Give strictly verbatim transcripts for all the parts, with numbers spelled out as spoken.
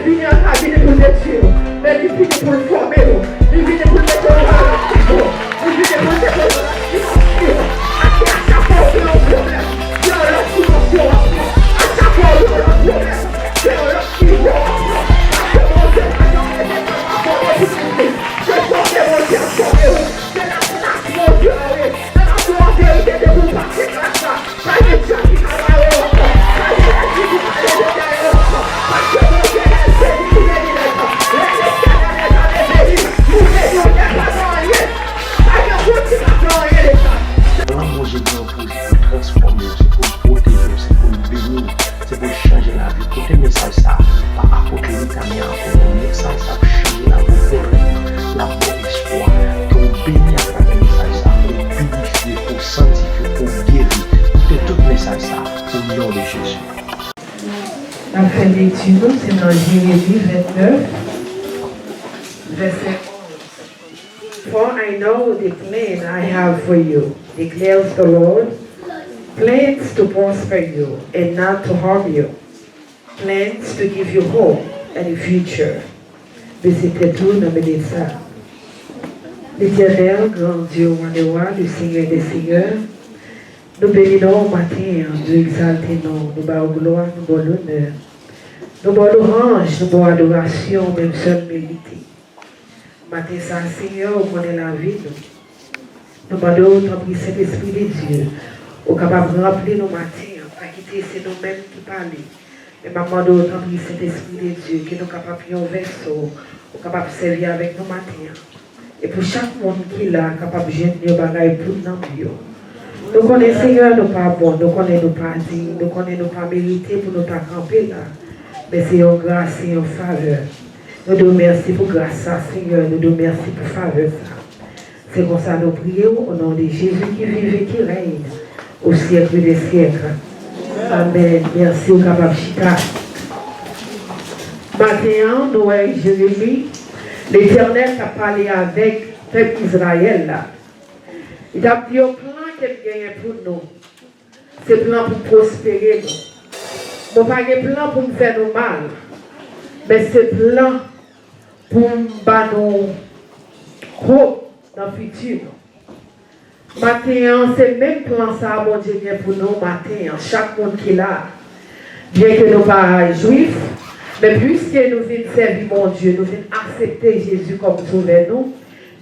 Vini an ka vini pou l detwi w, men li vini pou l fòme w. Li vini pou l mete w nan lòt nivo. Li vini pou l mete w nan lòt dimansyon. Paske a chak fwa w gen yon pwoblèm, se yon lòt dimansyon w ap pran. A chak fwa w gen yon lòt pwoblèm, se yon lòt nivo w ap pran. Paske Bondye pa janm rete nan fòme pitit li. Se fòme Bondye ap fòme w. Se nan plas Bondye w ye. Se nan plas Bondye w ye. Depi w pase plas la, pa gen djab ki ka bare w ankò. Pa gen lènmi ki ka leve dèyè w ankò. Paske Bondye beni, li beni nèt. Lè Letènèl leve, li beni. Nou beni, nou pa fè anyen. Pa gen moun ki ka fè anyen de sa. Plan Bondye gen yon pwojè pou transfòme w, se pou l pwoteje w, se pou l beni w, se pou l chanje lavi w. Koute mesaj sa a pa apot Lita, men ankò yon mesaj k ap chanje lavi w, konplètman. L ap ba w espwa. Ke w beni atravè mesaj sa a, ke w pirifye, ke w sanktifye, ke w geri. Koute tout mesaj sa a, o non de Jezi. N ap fè lekti nou, se nan Jeremi vennèf, vèsè onz. For I know the plan I have for you, declares the Lord, plans to prosper you and not to harm you, plans to give you hope and a future. Bese tèt ou nan minit sa. Letènèl, gran Dye, wa dè wa, le Senyè dè senyè, nou beni non w maten an, nou egzalte non w, nou ba w glwa, nou ba w lonè. Nou ba w lwanj, nou ba w adorasyon, ou menm sèl merite. Maten sa a, Senyè, ou konnen lavi nou. Nou mande w, tanpri, Sentespri de Dye, ou kapab ranpli nou maten an. Pa kite se nou menm ki pale. Men m ap mande w, tanpri, Sentespri de Dye, ke nou kapab yon vèso, ou kapab sèvi avèk nou maten an. E pou chak moun ki la kapab jwenn yon bagay pou nanm yo. Nou konnen, Senyè, nou pa bon, nou konnen nou pa diy, nou konnen nou pa merite pou nou ta kanpe la. Men se yon gras, se yon favè. Nou di w mèsi pou gras sa, Senyè, nou di w mèsi pou favè sa. Se konsa nou priye w, o non de Jezi ki viv e ki règne au siècle des siècles. Amèn. Mèsi, ou kapab chita. Maten an, nou wè Jeremi, Letènèl t ap pale avèk pèp Izrayèl la. Li t ap di yo plan ke m genyen pou nou. Se plan pou m pwospere nou. Mwen pa gen plan pou m fè nou mal, men se plan pou m ba nou hope nan fiti nou. Maten an, se menm plan sa a Bondye gen pou nou maten an, chak moun ki la a. Byenke nou pa jwif, men piske nou vin sèvi Bondye, nou vin aksepte Jezi kòm Sovè nou,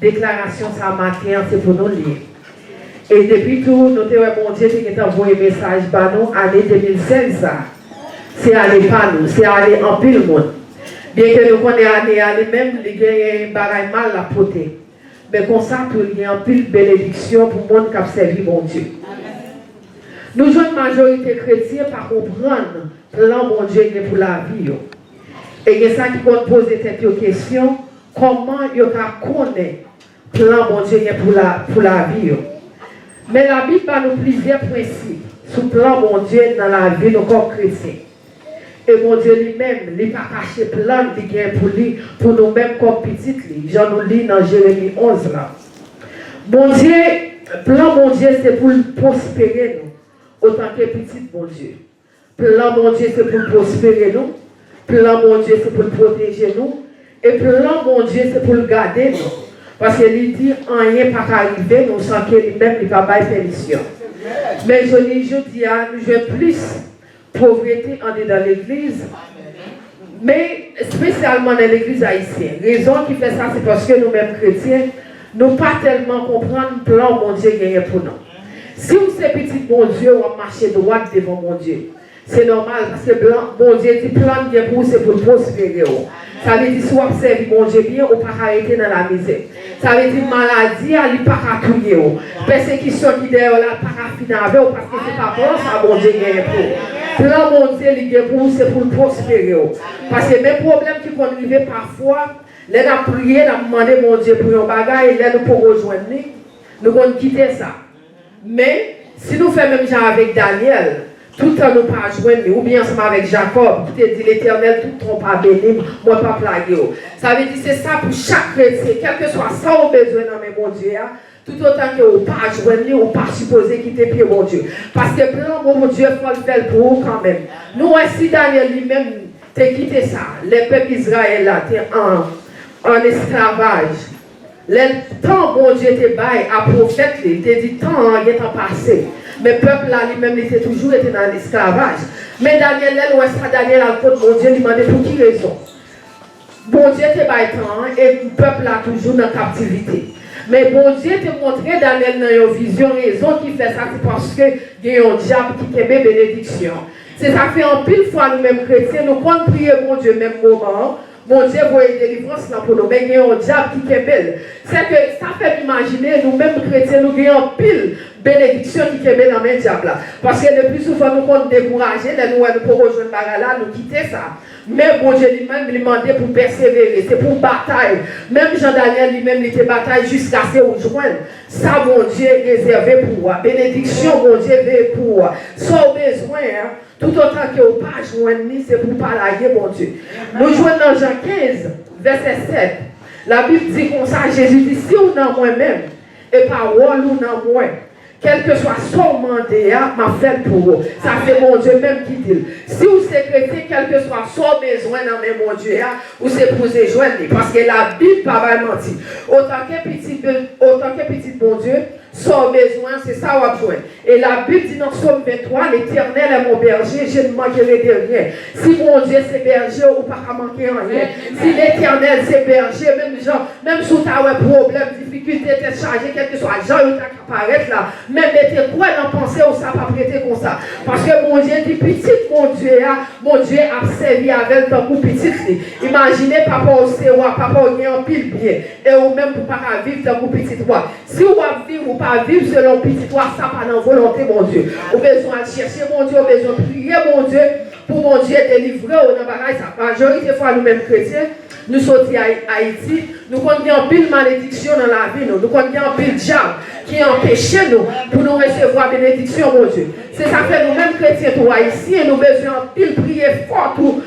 deklarasyon sa a maten an, se pou nou l ye. E depi tou, nou te wè Bondye te gentan voye mesaj ba nou ane de mil sèz sa. Se ane pa nou, se ane anpil moun. Byenke nou konnen ane a li menm, li genyen bagay mal l ap pote. Men konsa tou, li gen anpil benediksyon pou moun k ap sèvi Bondye. Nou jwenn majorite kretyen pa konprann plan Bondye gen pou lavi yo. E gen sa ki konn poze tèt yo kesyon, kòman yo ka konnen plan Bondye gen pou la, pou lavi yo? Men Labib ba nou plizyè prensip sou plan Bondye nan lavi nou kòm kretyen. E Bondye li menm, li pa kache plan li gen pou li, pou nou menm kòm pitit li, jan nou li nan Jeremi onz la. Bondye, plan Bondye se pou l pwospere nou, otanke pitit Bondye. Plan Bondye se pou l pwospere nou, plan Bondye se pou l pwoteje nou, e plan Bondye se pou l gade nou. Paske li di, anyen pa ka rive nou san ke li menm li pa bay pèmisyon. Men jounen jodi a, nou jwenn plis povrete andedan legliz, men espesyalman nan legliz ayisyen. Rezon ki fè sa, se paske nou menm kretyen, nou pa tèlman konprann plan Bondye genyen pou nou. Si w se pitit Bondye, w ap mache dwat devan Bondye. Se nòmal, paske plan, Bondye di plan l gen pou ou, se pou l pwospere w. Sa vle di, si w ap sèvi Bondye byen, ou pa ka rete nan lamizè. Sa vle di maladi a, li pa ka touye w. Pèsekisyon ki dèyè w la pa ka fini avè w, paske se pa plan sa Bondye genyen pou ou. Plan Bondye li gen pou ou, se pou l pwospere w. Paske men pwoblèm ki konn rive pafwa, lè n ap priye, n ap mande Bondye pou yon bagay, lè nou poko jwenn li, nou konn kite sa. Men, si nou fè menm jan avèk Danyèl, toutan nou pa jwenn li, oubyen ansanm avèk Jakòb, ki te di, Letènèl, toutan w pa beni m, mwen p ap lage w. Sa vle di, se sa pou chak kretyen, kèlkeswa sa w bezwen nan men Bondye a, toutotan ke w pa jwenn li, ou pa sipoze kite pye Bondye. Paske plan Bondye, fò l fè l pou ou kanmenm. Nou wè si Danyèl li menm, te kite sa, lè pèp Izrayèl la te an, an esklavaj, lè tan Bondye te bay a pwofèt li, li te di tan an gentan pase, men pèp la li menm li te toujou rete nan esklavaj. Men Danyèl, lè l wè sa, Danyèl al kot Bondye, li mande pou ki rezon Bondye te bay tan an e pèp la toujou nan kaptivite. Men Bondye te montre Danyèl nan yon vizyon rezon ki fè sa, se paske gen yon dyab ki kenbe benediksyon. Se sa k fè anpil fwa nou menm kretyen, nou konn priye Bondye menm moman an, Bondye voye delivrans lan pou nou, men gen yon dyab ki kenbe l. Sèke sa fè m imajine nou menm kretyen, nou gen anpil benediksyon ki kenbe nan men dyab la. Paske le pli souvan nou konn dekouraje, lè nou wè nou poko jwenn bagay la, nou kite sa. Men Bondye li menm, li mande pou pèsevere, se pou batay. Menm jan Danyèl li menm, li te batay jiskaske ou jwenn sa Bondye rezève pou ou a. Benediksyon Bondye veye pou ou a. Sa w bezwen an, toutotan ke w pa jwenn li, se pou w pa lage Bondye. Nou jwenn nan Jan kenz, vèsè sèt. Labib di konsa, Jezi di, si w nan mwen menm, e pawòl ou nan mwen, kèlkeswa sa w mande a, m ap fè l pou ou. Sa se Bondye menm ki di l. Si w se kretyen, kèlkeswa sa w bezwen nan men Bondye a, ou sipoze jwenn li. Paske Labib pa bay manti. Otanke pitit, otanke pitit Bondye, sa w bezwen, se sa w ap jwenn. E Labib di nan Sòm venntwa, L'Éternel est mon berger, je ne manquerai de rien. Si Bondye se bèje, ou pa ka manke anyen. Si Letènèl se bèje, menm jan, menm si w ta wè pwoblèm, difikilte, tèt chaje, kèlkeswa jan yo ta ka parèt la, men mete kwè nan panse w, sa p ap rete konsa. Paske Bondye di pitit Bondye a, Bondye ap sèvi avè l tankou pitit li. Imajine papa w se wa, papa w gen anpil byen, e ou menm pou pa ka viv tankou pitit wa. Si w ap viv, ou pa viv selon pitit wa, sa pa nan volonte Bondye. Ou bezwen al chèche Bondye, ou bezwen priye Bondye pou Bondye delivre w nan bagay sa. Majorite fwa nou menm kretyen, nou soti Ay-, Ayiti, nou konn gen anpil malediksyon nan lavi nou. Nou konn gen anpil dyab ki anpeche nou pou nou resevwa benediksyon Bondye. Se sa fè nou menm kretyen tou, ayisyen, nou bezwen anpil priye fò tou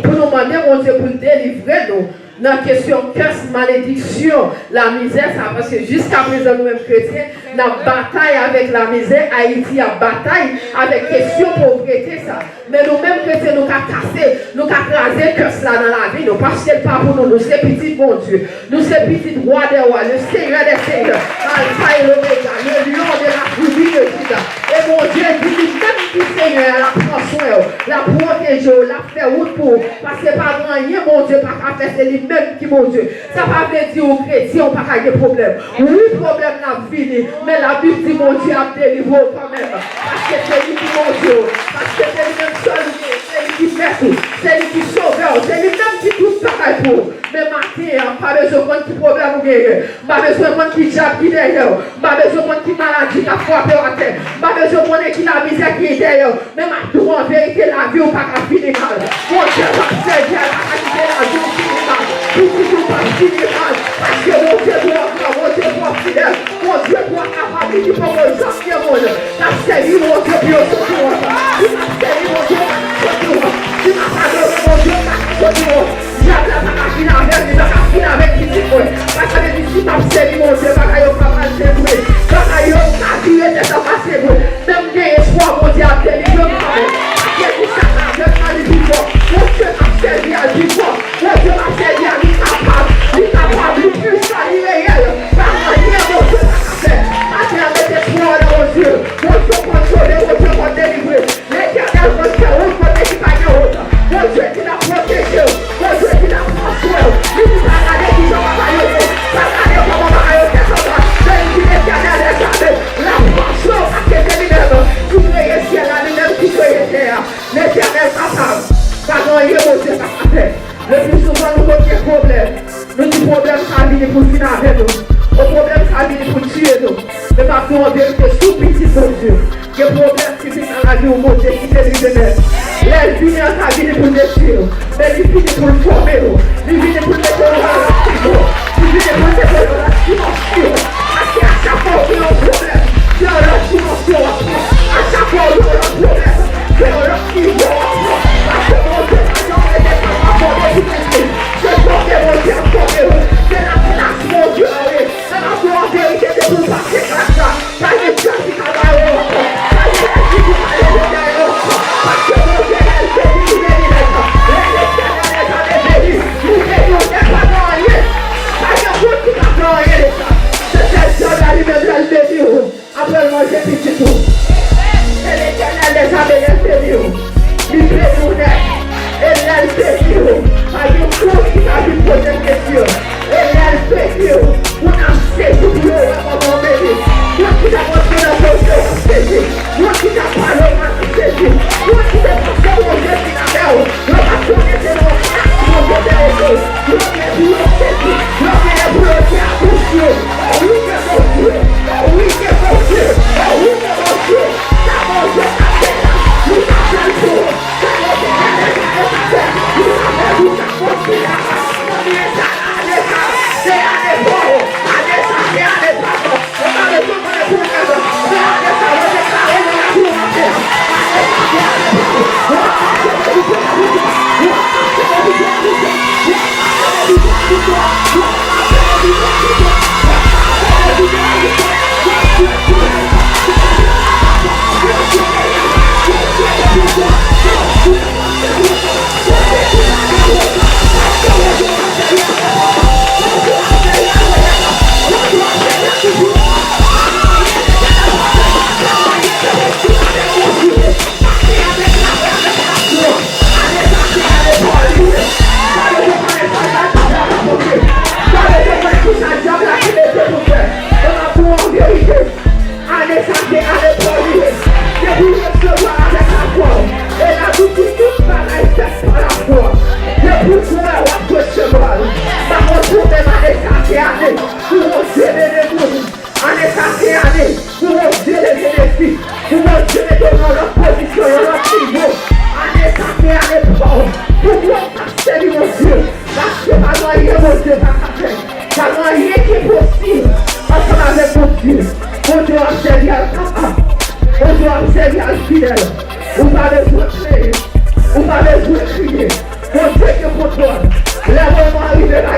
pou nou mande Bondye pou l delivre nou nan kesyon kès, malediksyon, lamizè sa, paske jiskaprezan nou menm kretyen, n ap batay avèk lamizè, Ayiti ap batay avèk kesyon povrete sa. Men nou menm kretyen, nou ka kase, nou ka kraze kès la nan lavi nou, paske l pa pou nou, nou se pitit Bondye. Nou se pitit Wa dè wa, le Senyè dè senyè, Alfa e Lomega, le Lyon de la tribi de Jida. E Bondye di li menm ki Senyè a, l ap pran swen w, l ap pwoteje w, l ap fè wout pou ou. Paske pa gen anyen Bondye pa ka fè, se li menm ki Bondye. Sa pa vle di ou kretyen, ou pa ka gen pwoblèm. Wi, pwoblèm nan ap vini, men Labib di Bondye ap delivre w kanmenm. Paske se li ki Bondye w, paske se li menm sèl ou gen, se li ki mèt ou, se li ki sovè w, se li menm ki tout bagay pou ou. Men maten an, m pa bezwen konn ki pwoblèm ou genyen. M pa bezwen konn ki dyab ki dèyè w. M pa bezwen konn ki maladi k ap frape w atè. M pa bezwen konnen ki lamizè ki dèyè w. Men m ap di w an verite, lavi w pa ka fini mal. Bondye p ap sèvi a l pa ka kite lavi w fini mal. Pitit ou p ap fini mal. Paske Bondye twò gran, Bondye twò fidèl. Bondye twò kapab, li ki poko janm gen moun k ap sèvi Bondye pou yo soti wont. Li p ap sèvi Bondye pou yo soti wont. Li p ap adore Bondye pou yo soti wont. Dyab la pa ka fin avè m, li pa ka fin avèk pitit mwen. Sa vle di si m ap sèvi Bondye, bagay yo pa pral se vre. Bagay yo ka vire tèt anba se vre. Men m gen espwa Bondye ap delivre m kanmenm. Paske li ka avè m nan li pi fò. Bondye m ap sèvi a l pi fò. Bondye m ap sèvi a li kapab. Li kapab, li pwisan, li reyèl. Pa gen anyen Bondye pa ka fè. Maten an, met espwa w nan Bondye. Bondye konn sove, Bondye konn delivre. Letènèl konn fè wout kote ki pa gen wout. Bondye di l ap pwoteje w. Bondye di l ap pran swen w. Li di pa gade kijan bagay yo ye. Pa gade kòman bagay yo tèt anba. Men li di Letènèl dèzame l ap pran swen w, paske se li menm ki kreye syèl la, li menm ki kreye tè a. Letènèl kapab. Pa gen anyen Bondye pa ka fè. Le pli souvan nou konn gen pwoblèm. Nou di pwoblèm sa vini pou l fin avè nou. O pwoblèm sa vini pou l tiye nou. Men m ap di w an verite, si w pitit Bondye, gen pwoblèm ki vin nan lavi w, Bondye kite li vini. Lè l vini an, sa vini pou l detwi w. Men li vini pou l fòme w. Li vini pou l mete w nan lòt nivo. Li vini pou l mete w nan lòt dimansyon. Paske a chak fwa w gen yon pwoblèm, se yon lòt dimansyon w ap pran. A chak fwa w gen yon lòt pwoblèm, se yon lòt nivo w ap pran. Paske Bondye pa janm rete tankou fòme pitit li. Se fòme Bondye ap fòme w. Se laplas Bondye w ye. Sa m ap di w an verite, depi w pase klas la, pa gen dyab ki ka bare w ankò. Pa gen lènmi ki ka leve dèyè w ankò. Paske Bondye, lè l vini, li vini nèt. Lè l Ane sa se ane pa w li ye. Depi w resevwa l avèk lafwa w, e l ap di tout bagay fèt pa lafwa. Depi w kwè w ap resevwa l. Pa konn pou menm ane sa se ane pou Bondye mennen moun. Ane sa se ane pou Bondye leve defi, pou Bondye mete w nan lòt pozisyon, yon lòt nivo. Ane sa se ane pa w pou w ap sèvi Bondye. Paske pa gen anyen Bondye pa ka fè. Pa gen anyen ki enposib ansanm avèk Bondye. Bondye w ap sèvi a l kapab. Bondye w ap sèvi a l fidèl. Ou pa bezwen plede. Ou pa bezwen kriye. Bondye gen kontwòl. Lè moman an rive l